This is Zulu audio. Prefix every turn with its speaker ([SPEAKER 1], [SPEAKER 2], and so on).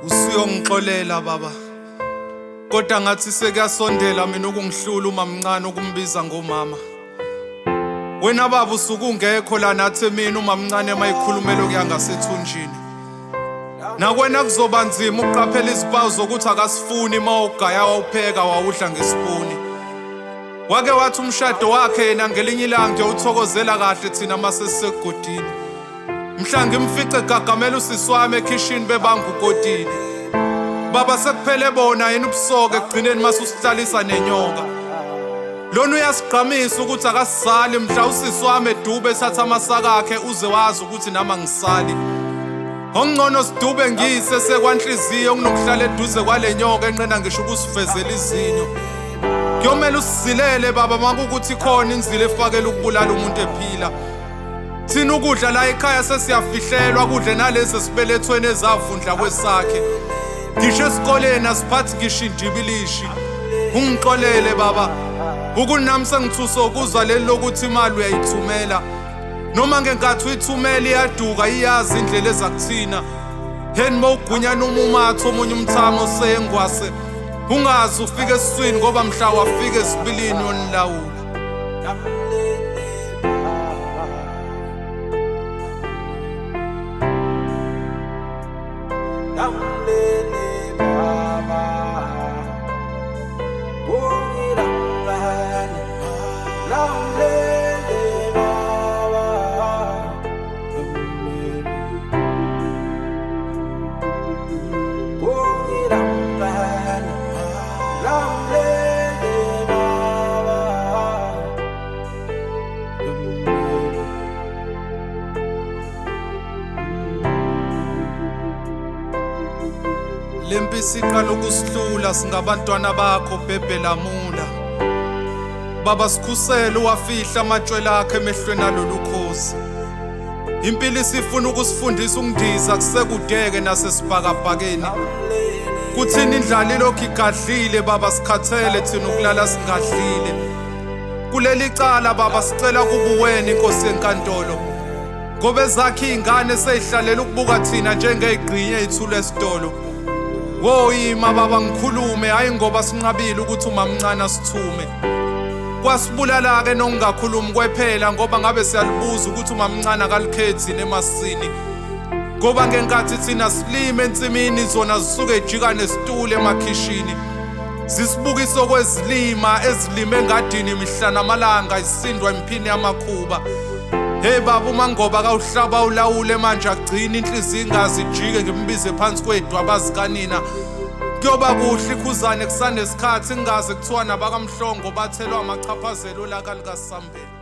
[SPEAKER 1] Usuyongixolela baba. Kodwa ngathi sekuyasondela mina ukungihlula umamncane ukumbiza ngomama. Wena baba usuke ungekho la nathi mina umamncane mayikhulumela okuya ngasethunjini. Nakwena kuzoba nzima ukuqaphela izimpawu zokuthi akasifuni uma ugaya wawupheka wawudla ngesipuni. Wake wathi umshado wakhe yena ngelinye ilanga uyowuthokozela kahle thina masesisegodini. Mhla ngimfice gagamela usisi wami ekhishini bebanga ukotini. Baba sekuphele bona yena ubusoka ekugcineni mase usihlalisa nenyoka. Lona uyasigqamisa ukuthi akasizali mhla usisi wami edube ethatha amasaka akhe uze wazi ukuthi nami angisali. Okungcono sidube ngiyise sekwanhliziyo kunokuhlala eduze kwale nyoka enqena ngisho ukusivezela izinyo. Kuyomele usizilele baba makukuthi khona inzila efakela ukubulala umuntu ephila. Thina ukudla la ekhaya sesiyafihlelwa kudle nalezi esibelethweni ezavundla kwesakhe. Ngisho esikoleni asiphathi ngisho indibilishi. Ungixolele baba. Ukunami sengithusa ukuzwa leli lokuthi imali uyayithumela. Noma ngenkathi uyithumela iyaduka iyazi indlela eza kuthina. Heni mawugunyana umumatho omunye umthamo sengwase. Ungaze ufike esiswini ngoba mhla wafika esibilini yonilawula. Lempi siqala ukusihlula singabantwana bakho bhebhe lamula. Baba sikhusele uwafihla amatshwela akhe emehlweni alolu khozi. Impilo isifuna ukusifundisa ukundiza kusekudeke nasesibhakabhakeni. Kuthini indlala ilokhu igadlile baba sikhathele thina ukulala singadlile. Kuleli cala baba sicela kubuwena inkosi yenkantolo. Ngoba ezakhe iy'ngane sey'hlalela ukubuka thina njengey'gqinye ey'thule esitolo. Woyima baba ngikhulume hhayi ngoba sinqabile ukuthi umamncane asithume. Kwasibulala-ke nokungakhulumi kwephela ngoba ngabe siyalibuza ukuthi umamncane akalikhethi nemasini. Ngoba ngenkathi thina silime ensimini zona zisuke ejika nesitulo emakhishini. Zisibukisa okwezilima ezilime engadini mihla namalanga isindwa imphini yamakhuba. Hey baba uMangoba kawuhlaba ulawule manje agcine inhliziyo ingazi ijike ngimbize phansi kwedwaba zikanina. Kuyoba kuhle ikhuzane kusanesikhathi ngingaze kuthiwa nabakamhlongo bathelwa amachaphazelo olaka likasambeni.